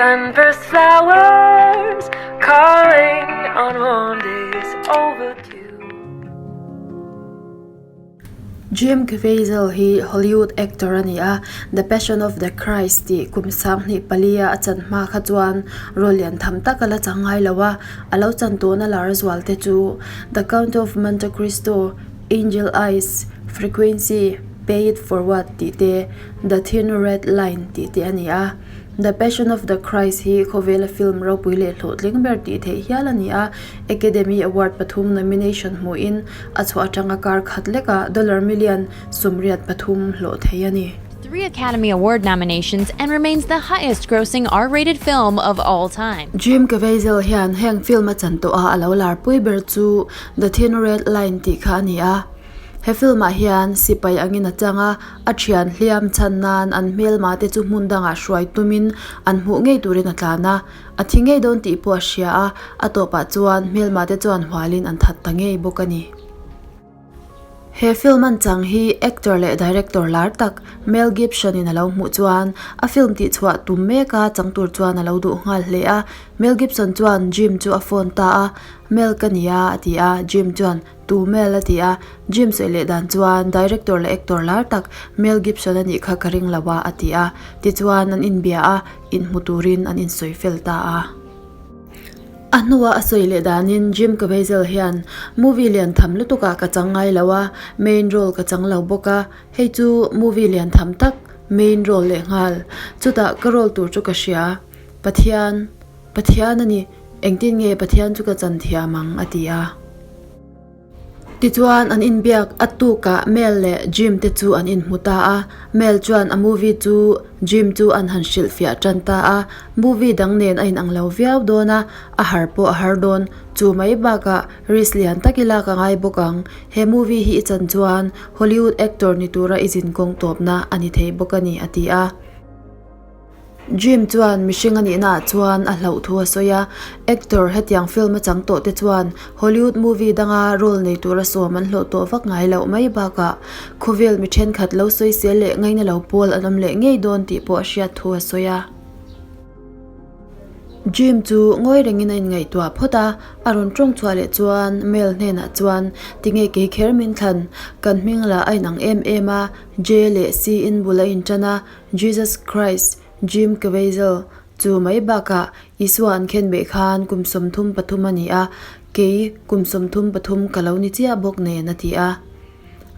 Sunburst flowers calling on warm days overdue. Jim Caviezel hi Hollywood actor a ni a, The Passion of the Christ tih kum 24 a a chan hma kha chuan role lian tham tak a la chang ngai lo a, a lo chan tawhna lar zual te chu The Count of Monte Cristo, Angel Eyes, Frequency, Pay It Forward tih te, The Thin Red Line tih te a ni a. The Passion of the Christ hi khawvela film ropui leh hlawhtling ber tih theih hial a ni a, Academy Award pathum nomination hmuhin a chhuah atanga kar khat lekah dollar million 83 hlawh thei a ni. Three Academy Award nominations and remains the highest grossing R-rated film of all time. Jim Caviezel hian heng film a chan tawh a a lo lar pui ber chu The Thin Red Line tih kha a ni a. He film ah hian sipai angin a chang a, a thian hliam chhan nan an hmelma te chu hmun dangah hruai tumin an hmuh ngei turin a tlan a, a thi ngei dawn tih pawh a hria a, a tawpah chuan hmelma te chuan hualin an that ta ngei bawk a ni. He film an chang hi actor leh director lar tak Mel Gibson in a lo hmuh chuan a film tih chhuah tum mek a chang tur chuan a lo duh nghal hle a, Mel Gibson chuan Jim chu a phone ta a, Mel ka nia a ti a, Jim chuan Tu Mel a ti a, Jim sawi leh dan chuan director leh actor lar tak Mel Gibson a nih kha ka ring lo a a ti a, tichuan an inbia a, inhmu turin an insawi fel ta a. A hnua a sawi leh danin Jim Caviezel hian movie lian tham lutukah ka chang ngai lo a, main role ka chang lo bawk a, hei chu movie lian tham tak main role leh nghal, chutah ka role tur chu ka hria, Pathian, Pathian a ni, engtin nge Pathian chu ka chan thiam ang a ti a. Tichuan an inbiak a tukah Mel leh Jim te chu an inhmu ta a, Mel chuan a movie chu Jim chu an han hrilhfiah tan ta a, movie dang nen a inang lo viau dawn a, a har pawh a har dawn, chu mai bakah risk lian tak i lak a ngai bawk ang, he movie hi i chan chuan Hollywood actor ni tura i zinkawng tawpna a ni thei bawk a ni a ti a. Jim chuan mihring a nihnaah chuan a hlauh thu a sawi a, actor hetiang film a chang tawh te chuan Hollywood movie danga role nei tura sawm an hlawh tawh vak ngai loh mai bakah khawvel mi thenkhat lo sawisel leh ngaina lo pawl an awm leh ngei dawn tih pawh a hriat thu a sawi a. Jim chu ngawi rengin a inngaihtuah phawt a, a rawn tawng chhuah leh chuan Mel hnenah chuan tinge kei kher min thlan, kan hming lah a inang em em a, J leh C in bul a intan a, Jesus Christ, Jim Caviezel, chu mai bakah Isua an khen beh khan kum 33 a ni a, kei kum 33 ka lo ni chiah bawk nen a ti a.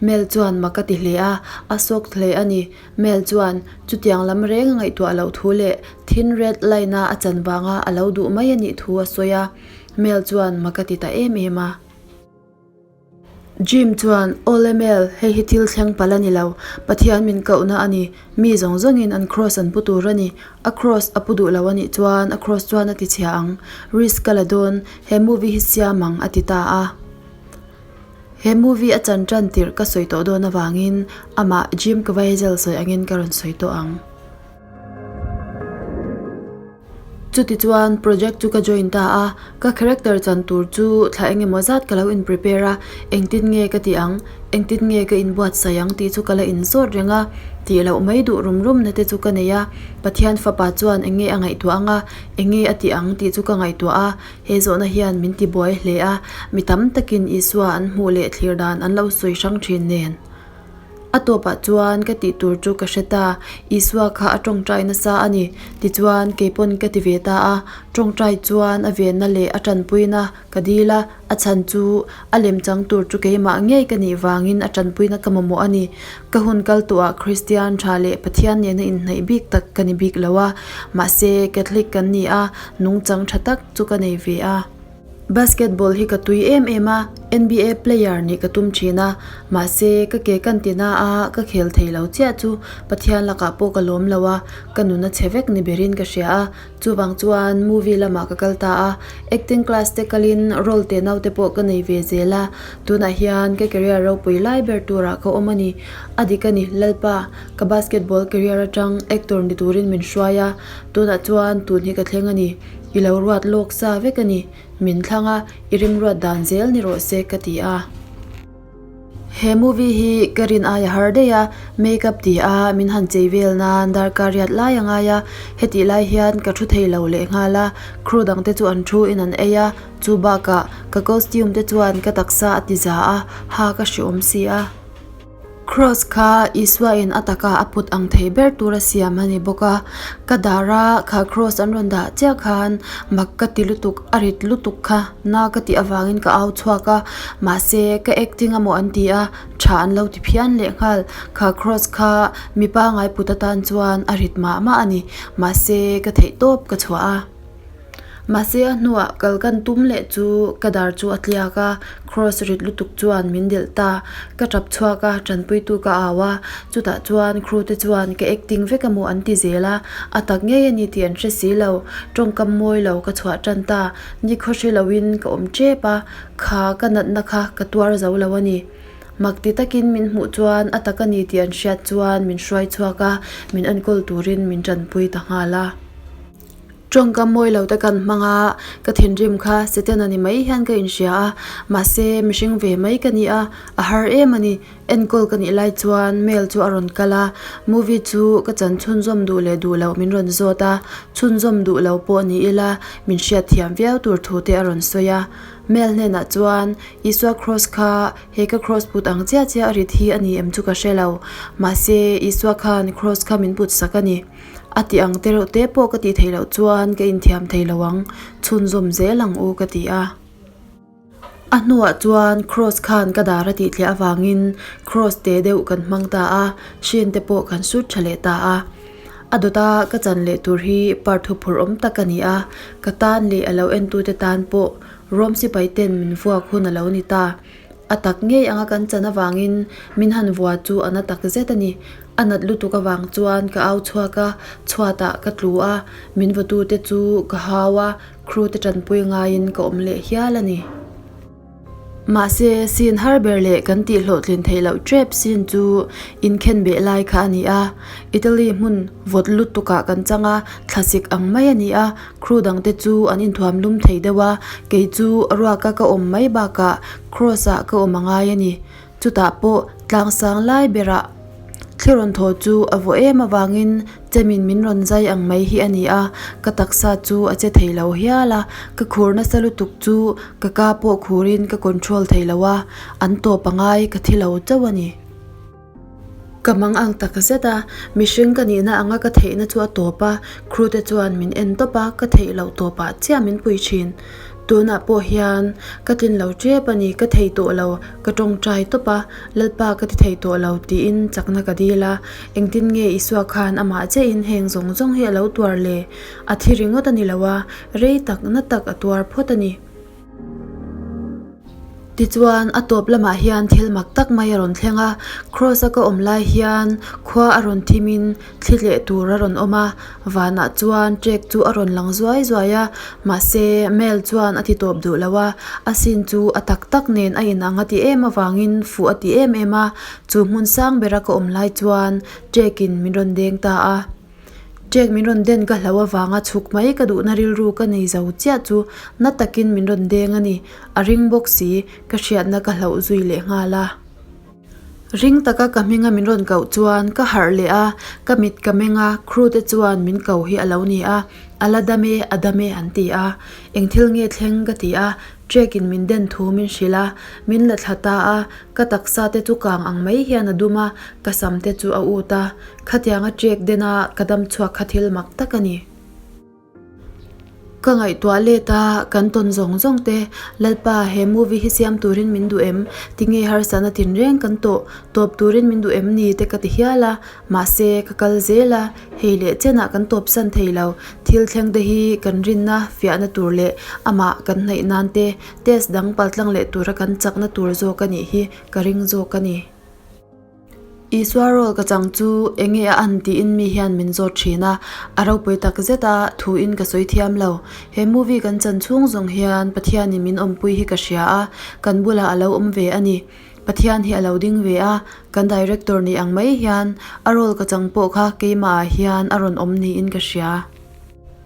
Mel chuan mak a ti hle a, a sawk hle a ni. Mel chuan chutiang lam reng a ngaihtuah loh thu leh thin red line-a a chan vanga a lo duh mai a nih thu a sawi a. Mel chuan mak a ti ta em em a. Jim chuan, Awle Mel, hei hi thil thleng palh a ni lo. Pathian min kohna a ni. Mi zawng zawngin an cross an pu tur a ni. A cross a pu duh lo a nih chuan a cross chuan a ti chhia ang. Risk ka la dawn, he movie hi siam ang, a ti ta a. He movie a chan tan tirh ka sawi tawh dawn avangin amah Jim Caviezel sawi angin ka rawn sawi tawh ang. Chutichuan project chu ka join ta a, ka character chan tur chu thla eng emaw zat ka lo in prepare a, engtin nge ka tih ang, engtin nge ka inbuatsaih ang tih chu ka la inzawt reng a, tih loh mai duh rum rum na te chu ka nei a, Pathian fapa chuan eng nge a ngaihtuah ang a, eng nge a tih ang tih chu ka ngaihtuah a, he zawhna hian min tibuai hle a, mi tam takin Isua an hmuh leh thlir dan an lo sawi hrang thin nen. A tawpah chuan ka tih tur chu ka hre ta, Isua kha a tawngtai nasa a ni. Tichuan, kei pawn ka ti ve ta a, tawngtai chuan a venna leh a tanpuina ka dil a, a chhan chu a lem chang tur chu keimah ngei ka nih vangin a tanpuina ka mamawh a ni. Ka hun kal tawhah Kristian tha leh Pathian nena inhnaih bik tak ka ni bik lo a, mahse Catholic kan ni a, nungchang tha tak chu ka nei ve a. Basketball hi ka tui em em a, NBA player nih ka tum thin a, mahse ka ke kan ti na a, ka khel thei lo chiah chu Pathian lakah pawh ka lawm lo a, ka nun a chhe vek ni berin ka hria a, chuvang chuan movie lamah ka kal ta a, acting class te kalin role te naute pawh ka nei ve zel a, tunah hian ka career ropui lai ber turah ka awm a ni, a dik a ni Lalpa, ka basketball career atang actor ni turin min hruai a, tunah chuan tun hi ka thleng a ni. I lo ruat lawk sa vek a ni, min thlang a, i rimruat dan zel ni rawh se ka ti a. He movie hi ka rin aia har daih a, makeup ti a min han chei vel nan darkar riat lai a ngai a, hetih lai hian ka thu thei lo leh nghal a, crew dang te chu an thu in an ei a, chu bakah ka costume te chuan ka taksa a ti za a, ha ka hre awm si a. Cross kha Isua in a taka a put ang thei ber tur a siam a ni bawk a, ka dar a kha cross an rawn dah chiah khan mak ka ti lutuk a rit lutuk kha na ka tih avangin ka au chhuak a, mahse ka acting amaw an ti a, tha an lo ti phian leh nghal, kha cross kha mi pangai put atan chuan a rit mah mah a ni, mahse ka theih tawp ka chhuah a. Mahse a hnuah kal kan tum leh chu ka dar chu a tliak a, cross rit lutuk chuan min delh ta. Ka tap chhuak a, tanpuitu ka au a, chutah chuan crew te chuan ka acting vek amaw an ti zel a, a tak ngei a ni tih an hre si lo. Tawngkam mawi lo ka chhuah tan ta, nikhaw hre loin ka awm tep a, kha ka natna kha ka tuar zo lo a ni. Mak ti takin min hmuh chuan a tak a ni tih an hriat chuan min hruai chhuak a, min enkawl turin min tanpui ta nghal a. Tawngkam mawi lo te kan hmang a, ka thinrim kha Setana ni mai hian ka inhria a, mahse mihring ve mai ka ni a, a har em a ni. Enkawl ka nih lai chuan mail chu a rawn kal a, movie chu ka chan chhunzawm duh leh duh loh min rawn zawt a, chhunzawm duh lo pawh ni ila min hriatthiam viau tur thu te a rawn sawi a. Mail hnenah chuan Isua Cross kha he ka cross put ang chiah chiah a rit hi a ni em chu ka hre lo, mahse Isua khan cross kha min put sak a ni. A ti ang te reuh te pawh ka tih theih loh chuan ka inthiam thei lo ang, chhunzawm zel ang u ka ti a. A hnuah chuan Cross khan ka dar a tih tliah avangin Cross te deuh kan hmang ta a, hrin te pawh kan sut tha leh ta a. A dawta ka chan leh tur hi part huphurh awm tak a ni a, ka tan leh a lo entute tan pawh Rom sipai ten min vuak hun a lo ni ta. A tak ngei anga kan chan avangin min han vua chu a na tak zet a ni. A nat lutuk avang chuan ka au chhuak a, chhuatah ka tlu a, min vawtute chu ka hau a, crew te tanpui ngaiin ka awm leh hial a ni. Mahse, scene har ber leh kan tih hlawhtlin theih loh tep scene chu inkhen beh lai kha a ni a. Italy hmun vawt lutukah kan chang a, thlasik ang mai a ni a, Crew dangte chu an inthuam lum thei deuh a, kei chu ruaka ka awm mai bakah cross ah ka awm a ngai a ni. Chutah pawh tlangsang lai berah thli rawn thaw chu a vaw em avangin chemin min rawn zai ang mai hi a ni a, ka taksa chu a che thei lo hial a, ka khur nasa lutuk chu ka ka pawh khurin ka control thei lo a, an tawp a ngai ka thi lo chauh a ni. Ka mang ang tak zet a, mihring ka nihna anga ka theihna chu a tawp a, crew te chuan min en tawp a, ka theih loh tawpah chiah min pui thin. Tunah pawh hian ka tlin lo tep a ni, ka thei tawh lo, ka tawngtai tawp a, Lalpa ka ti thei tawh lo tiin chakna ka dil a, engtin nge Isua khan amah chiahin heng zawng zawng hi a lo tuar le? A thi ringawt a ni lo a, rei tak na tak a tuar phawt a ni. Tichuan, a tawp lamah hian thil mak tak mai a rawn thleng a, Cross-a ka awm lai hian khua a rawn thim in thli tleh tur a rawn awm a, vanah chuan trek chu a rawn lang zuai zuai a, mahse Mel chuan a ti tawp duh lo a, a sin chu a tak tak nen a inang a ti em avangin fuh a ti em em a, chu hmun sang bera ka awm lai chuan trek in min rawn deng ta a. Ṭek min rawn den ka hlo avanga chhuk mai ka duhna rilru ka nei zo chiah chu na takin min rawn deng a ni. A ring bawk si, ka hriatna ka hloh zui leh nghal a. Ring taka ka hminga min rawn koh chuan ka harh leh a, ka mit ka meng a, crew te chuan min ko hi a lo ni a, a la dam e, a dam e an ti a. Eng thil nge thleng ka ti a, ṭek in min den thu min hrilh a, min la thla ta a, ka taksa te chu kang ang mai hian a dum a, ka sam te chu a ut a. Khatianga ṭek den a ka dam chhuak kha thil mak tak a ni. Ka ngaihtuah let a, kan tawn zawng zawng te, Lalpa he movie hi siam turin min duh em? Tinge harsatna tinreng kan tawh tawp turin min duh em ni te ka ti hial a, mahse ka kal zel a, hei leh chenah kan tawp san thei lo, thil thleng te hi kan rinna fiahna tur leh amah kan hnaih nan te test dang paltlang leh tura kan chakna tur zawk a nih hi ka ring zawk a ni. Isua role ka chang chu enge a an tiin mi hian min zawt thin a, a ropui tak zet a thu in ka sawi thiam lo. He movie kan chan chhung zawng hian Pathianin min awmpui hi ka hria a, kan bulah a lo awm ve a ni. Pathian hi a lo ding ve a, kan director ni ang mai hian a role ka chang pawh kha keimah ah hian a rawn awm niin ka hria.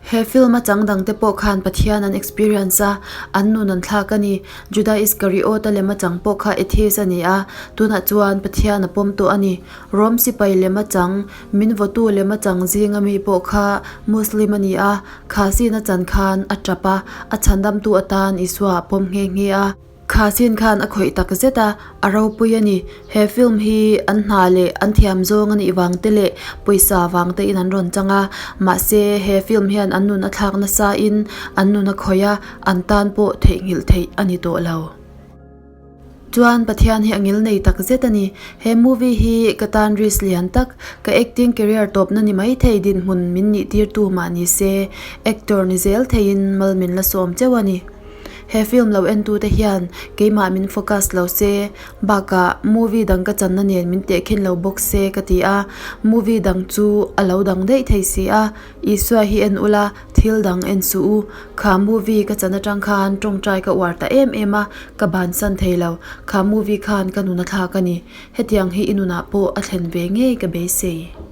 He film a chang dangte pawh khan Pathian an experience a, an nun an thlak a ni. Judah Iskariot-a lem a chang pawh kha atheist a ni a, tunah chuan Pathian a pawm tawh a ni. Rom sipai lem a chang, min vawtu lem a chang zinga mi pawh kha Muslim a ni a, kha sin a chan khan a tap a, a chhandamtu atan Isua a pawm nghe nghe a. Kha sin khan a khawih tak zet a, a ropui a ni. He film hi an hna leh an thiam zawng a nih vang te leh pawisa vang te in an rawn chang a, mahse he film hian an nun a thlak nasa in an nun a khawih a, an tan pawh theihnghilh theih a ni tawh lo. Chuan Pathian hi a ngil nei tak zet a ni. He movie hi ka tan risk lian tak, ka acting career tawpna ni maithei dinhmun min nih tirtu mah ni se, actor ni zel theiin mal min la sawm cheu a ni. He film lo entute hian keimah min focus lo se, bakah movie dang ka channa nen min tehkhin lo bawk se ka ti a, movie dang chu a lo dang daih thei si a, Isua hi en ula, thil dang en suh u. Kha movie ka chan atang khan tawngtai ka uar ta em em a, ka bansan thei lo. Kha movie khan ka nun a thlak a ni. Hetiang hi i nunah pawh a thlen ve ngei ka beisei.